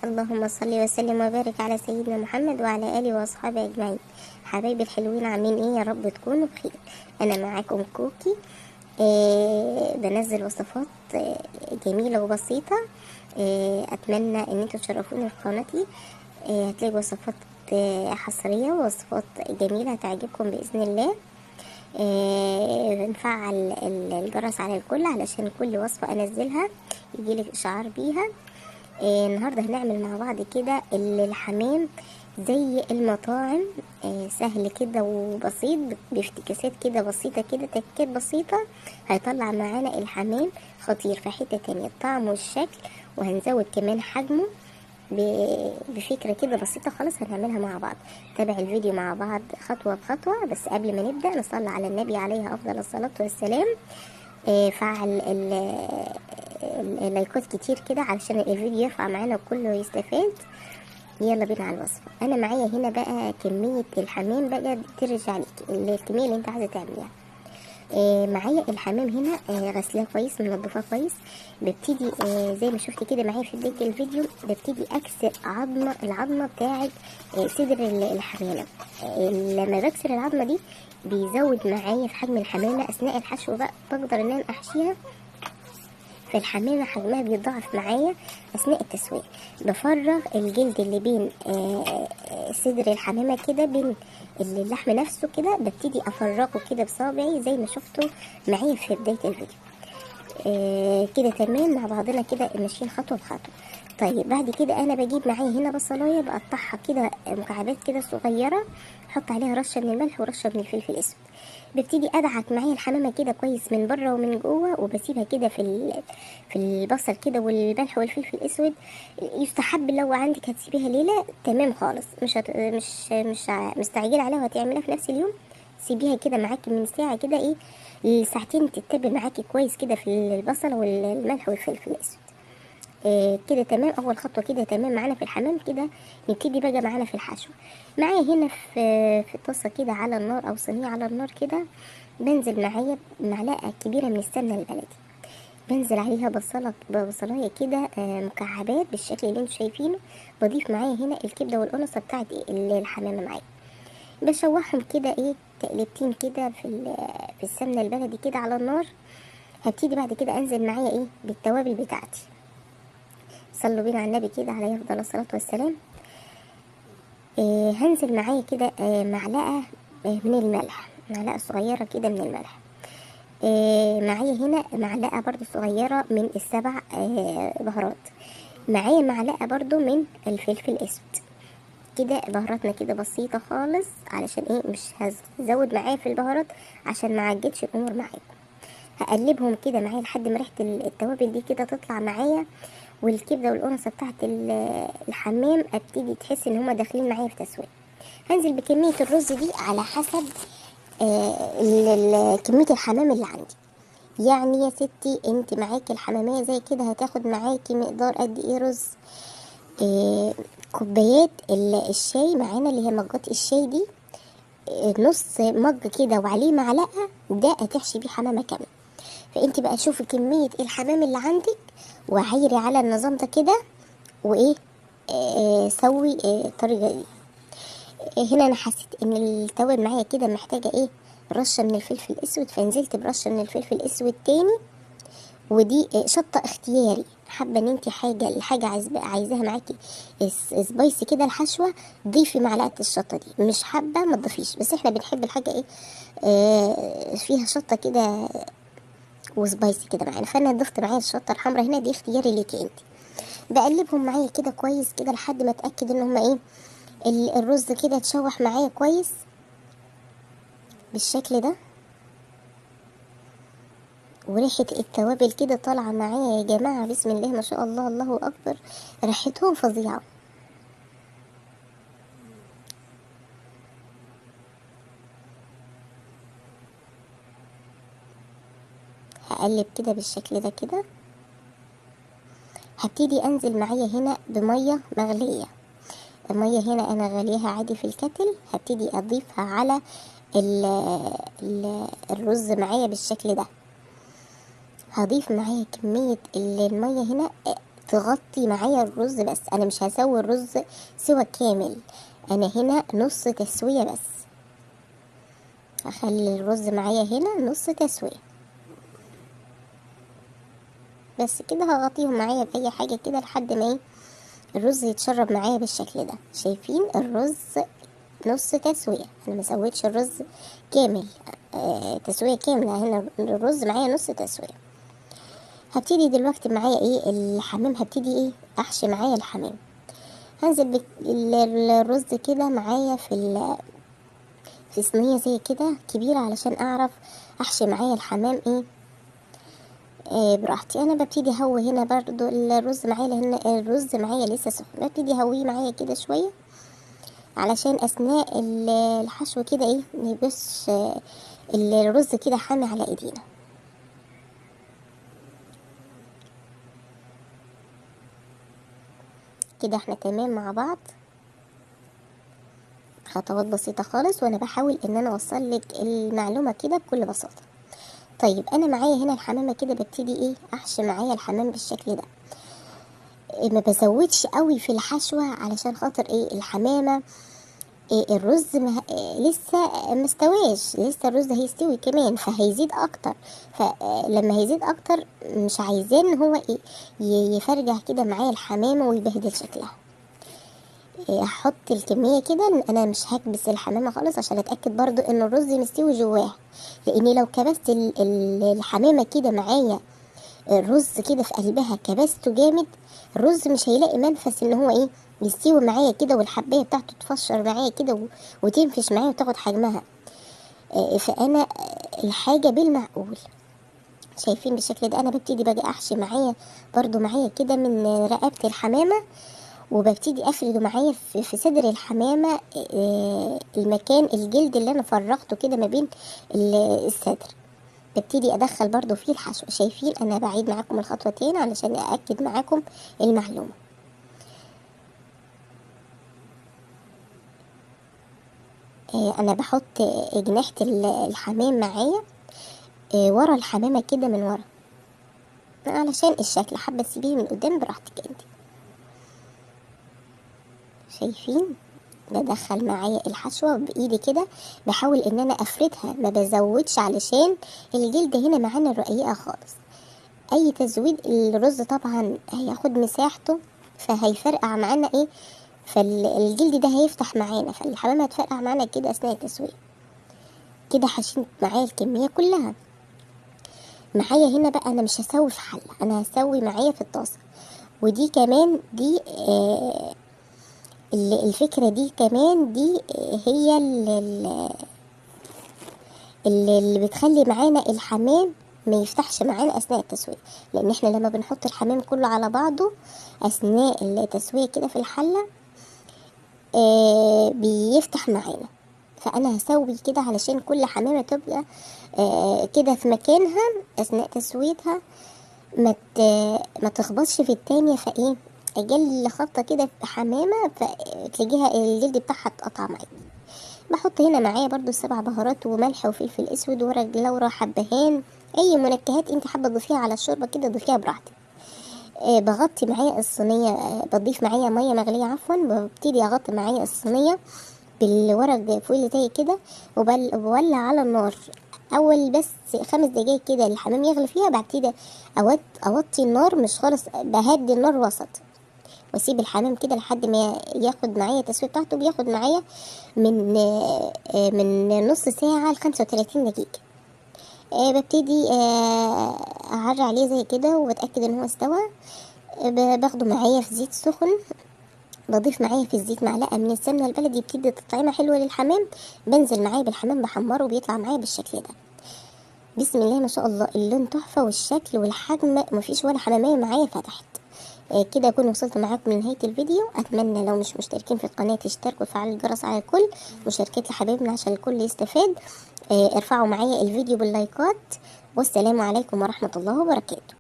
اللهم صل وسلم وبارك على سيدنا محمد وعلى آله وأصحابه أجمعين. حبايبي الحلوين، عاملين ايه؟ يا رب تكونوا بخير. انا معاكم كوكي. بنزل وصفات جميلة وبسيطة. اتمنى ان انتوا تشرفوني في قناتي. هتلاقوا وصفات حصرية ووصفات جميلة هتعجبكم بإذن الله. نفعل الجرس على الكل علشان كل وصفة انزلها يجيلك اشعار بيها. النهارده هنعمل مع بعض كده الحمام زي المطاعم، سهل كده وبسيط، بافتكاسات كده بسيطة كده، تكات بسيطة، هيطلع معانا الحمام خطير في حتة تانية، الطعم والشكل، وهنزود كمان حجمه بفكرة كده بسيطة خالص هنعملها مع بعض. تابع الفيديو مع بعض خطوة بخطوة. بس قبل ما نبدأ نصلي على النبي عليه أفضل الصلاة والسلام. فعل اللايكات كتير كده علشان الفيديو يرفع معانا وكله يستفاد. يلا بينا على الوصفة. انا معايا هنا بقى كمية الحمام، بقى ترجع لك الكمية اللي انت عايزة تعمليها. معايا الحمام هنا، غسلاه كويس، منضفاه كويس. ببتدي زي ما شفت كده معايا في بداية الفيديو، ببتدي اكسر العظمة بتاعه صدر الحمامة. لما بكسر العظمة دي بيزود معايا في حجم الحمامة اثناء الحشو، بقى بقدر ان انا احشيها، فالحمامه حجمها بيتضاعف معايا اثناء التسوية. بفرغ الجلد اللي بين صدر الحمامة كده، بين اللحم نفسه كده، ببتدي افرغه كده بصابعي زي ما شفتوا معايا في بداية الفيديو. كده تمام مع بعضنا كده، ماشيين خطوة بخطوة. طيب بعد كده انا بجيب معايا هنا بصلايه، بقطعها كده مكعبات كده صغيرة، احط عليها رشه من الملح ورشه من الفلفل الاسود. ببتدي ادعك معايا الحمامة كده كويس من بره ومن جوه، وبسيبها كده في البصل كده والملح والفلفل الاسود. يستحب لو عندك هتسيبيها ليلة تمام خالص، مش هت... مش مش مستعجلة عليها وهتعمليها في نفس اليوم، سيبيها كده معاكي من ساعة كده ايه لساعتين، تتبل معاكي كويس كده في البصل والملح والفلفل الاسود. كده تمام. اول خطوة كده تمام معانا في الحمام. كده نبتدي بقى معانا في الحشو. معايا هنا في طاسه كده على النار او صينية على النار كده، بنزل معايا معلقه كبيرة من السمنة البلدي، بنزل عليها بصلايه كده مكعبات بالشكل اللي انتوا شايفينه. بضيف معايا هنا الكبده والقنصه بتاعت الحمامة معايا، بشوحهم كده ايه تقلبتين كده في السمنة البلدي كده على النار. هبتدي بعد كده انزل معايا ايه بالتوابل بتاعتي. صلوا بينا على النبي كده عليه افضل الصلاة والسلام. هنزل معايا كده معلقه من الملح، معلقه صغيرة كده من الملح. معايا هنا معلقه برضو صغيرة من السبع بهارات، معايا معلقه برضو من الفلفل الاسود. كده بهاراتنا كده بسيطة خالص، علشان ايه مش هزود معايا في البهارات عشان ما عجلش الامور معاكم. هقلبهم كده معايا لحد ما ريحه التوابل دي كده تطلع معايا، والكبده والقرصه بتاعت الحمام ابتدي تحس ان هما داخلين معايا في تسويه. هنزل بكمية الرز دي على حسب كمية الحمام اللي عندي. يعني يا ستي انت معاكي الحماميه زي كده هتاخد معاكي مقدار قد ايه رز؟ كوبايات الشاي معانا اللي هي مجات الشاي دي، نص مج كده وعليه معلقه، ده هتحشي بيه حمامه كاملة. فانت بقى شوفي كمية الحمام اللي عندك وعيري على النظام ده كده، وايه سوي الطريقة دي. هنا انا حسيت ان التوابل معايا كده محتاجه ايه رشه من الفلفل الاسود، فنزلت برشه من الفلفل الاسود تاني، ودي شطه اختياري. حابة ان انت حاجة الحاجة عايزاها معاكي سبايسي كده الحشوه، ضيفي معلقه الشطه دي، مش حابة ما تضيفيش، بس احنا بنحب الحاجة ايه فيها شطه كده وسبايسي كده معانا، فانا ضفت معايا الشطه الحمراء هنا، دي اختياري ليكي انت. بقلبهم معايا كده كويس كده لحد ما اتاكد ان هما ايه الرز كده اتشوح معايا كويس بالشكل ده، وريحه التوابل كده طالعه معايا يا جماعة، بسم الله ما شاء الله، الله اكبر، ريحتهم فظيعة. هقلب كده بالشكل ده كده. هبتدي انزل معايا هنا بميه مغليه، المية هنا انا غليها عادي في الكتل، هبتدي اضيفها على الرز معايا بالشكل ده. هضيف معايا كمية المية هنا تغطي معايا الرز بس. انا مش هسوي الرز سوى كامل، انا هنا نص تسوية بس. هخلي الرز معايا هنا نص تسوية بس كده. هغطيهم معايا بأي حاجة كده لحد ما ايه الرز يتشرب معايا بالشكل ده. شايفين الرز نص تسوية، انا ما سويتش الرز كامل، تسوية كاملة. هنا الرز معايا نص تسوية. هبتدي دلوقتي معايا ايه الحمام، هبتدي ايه احشي معايا الحمام. هنزل بالرز كده معايا في صينية زي كده كبيرة علشان اعرف احشي معايا الحمام ايه براحتي. انا ببتدي هوي هنا برضو الرز معايا، لان الرز معايا لسه سخن، ببتدي هوية معايا كده شوية علشان اثناء الحشو كده ايه ميبقاش الرز كده حامي على ايدينا. كده احنا تمام مع بعض، خطوات بسيطة خالص، وانا بحاول ان انا اوصل لك المعلومة كده بكل بساطة. طيب انا معايا هنا الحمامة كده، ببتدي ايه احشي معايا الحمام بالشكل ده. ما بزودش قوي في الحشوة علشان خاطر ايه الحمامة إيه الرز ما إيه لسه مستواش، لسه الرز هيستوي كمان فهيزيد اكتر. فلما هيزيد اكتر مش عايزاه ان هو إيه يفرجع كده معايا الحمامة ويبهدل شكلها. هحط الكمية كده، انا مش هكبس الحمامة خالص عشان اتأكد برضو ان الرز مستوي جواه، لاني لو كبست الحمامة كده معايا الرز كده في قلبها كبسته جامد، الرز مش هيلاقي منفس ان هو ايه يستوي معايا كده، والحبايه بتاعته تفشر معايا كده وتنفش معايا وتاخد حجمها. فانا الحاجة بالمعقول. شايفين بالشكل ده انا ببتدي بقى احشي معايا برضو معايا كده من رقبة الحمامة، وببتدي افرده معايا في صدر الحمامة، المكان الجلد اللي انا فرغته كده ما بين الصدر، ببتدي ادخل برضو فيه الحشو. شايفين انا بعيد معاكم الخطوتين علشان ااكد معاكم المعلومة. انا بحط جناحة الحمام معايا ورا الحمامة كده من ورا علشان الشكل، حابة تسيبيه من قدام براحتك انت. شايفين بدخل معايا الحشوة بايدي كده، بحاول ان انا افردها، ما بزودش علشان الجلد هنا معانا رقيقة خالص. اي تزويد الرز طبعا هياخد مساحته فهيفرقع معانا ايه، فالجلد ده هيفتح معانا، فالحمامة هتفرقع معانا كده اثناء التسوية. كده حشيت معايا الكمية كلها. معايا هنا بقى انا مش هسوي في حلة، انا هسوي معايا في الطاسة. ودي كمان دي الفكرة دي كمان دي هي اللي بتخلي معانا الحمام ما يفتحش معانا اثناء التسوية، لان احنا لما بنحط الحمام كله على بعضه اثناء التسوية كده في الحلة بيفتح معانا. فانا هسوي كده علشان كل حمامة تبقى كده في مكانها اثناء تسويتها، ما تخبطش في التانية، فايه اجل خبطه كده في حمامه فتلاقيها الجلد بتاعها اتقطع معايا. بحط هنا معايا برضو 7 بهارات وملح وفلفل اسود ورق لورا حبهان، اي منكهات انت حابة تضيفيها على الشوربة كده ضيفيها براحتك. بغطي معايا الصينية، بضيف معايا مية مغليه عفوا، ببتدي اغطي معايا الصينية بالورق فويل زي كده، وبولع على النار اول بس 5 دقايق كده الحمام يغلي فيها. بعد كده اوطي النار مش خالص، بهدي النار وسط، واسيب الحمام كده لحد ما ياخد معايا التسوية بتاعته. بياخد معايا من نص ساعة ل 35 دقيقة. ببتدي اعري عليه زي كده وبتاكد ان هو استوى. باخده معايا في زيت سخن، بضيف معايا في الزيت معلقه من السمنة البلدي، بتدي تطعيمه حلوة للحمام. بنزل معايا بالحمام بحمره وبيطلع معايا بالشكل ده. بسم الله ما شاء الله، اللون تحفة والشكل والحجم، مفيش ولا حماميه معايا فتحت. كده اكون وصلت معاكم لنهاية الفيديو. اتمنى لو مش مشتركين في القناة تشتركوا وتفعلوا الجرس على الكل، مشاركات لحبايبنا عشان الكل يستفاد. ارفعوا معايا الفيديو باللايكات، والسلام عليكم ورحمة الله وبركاته.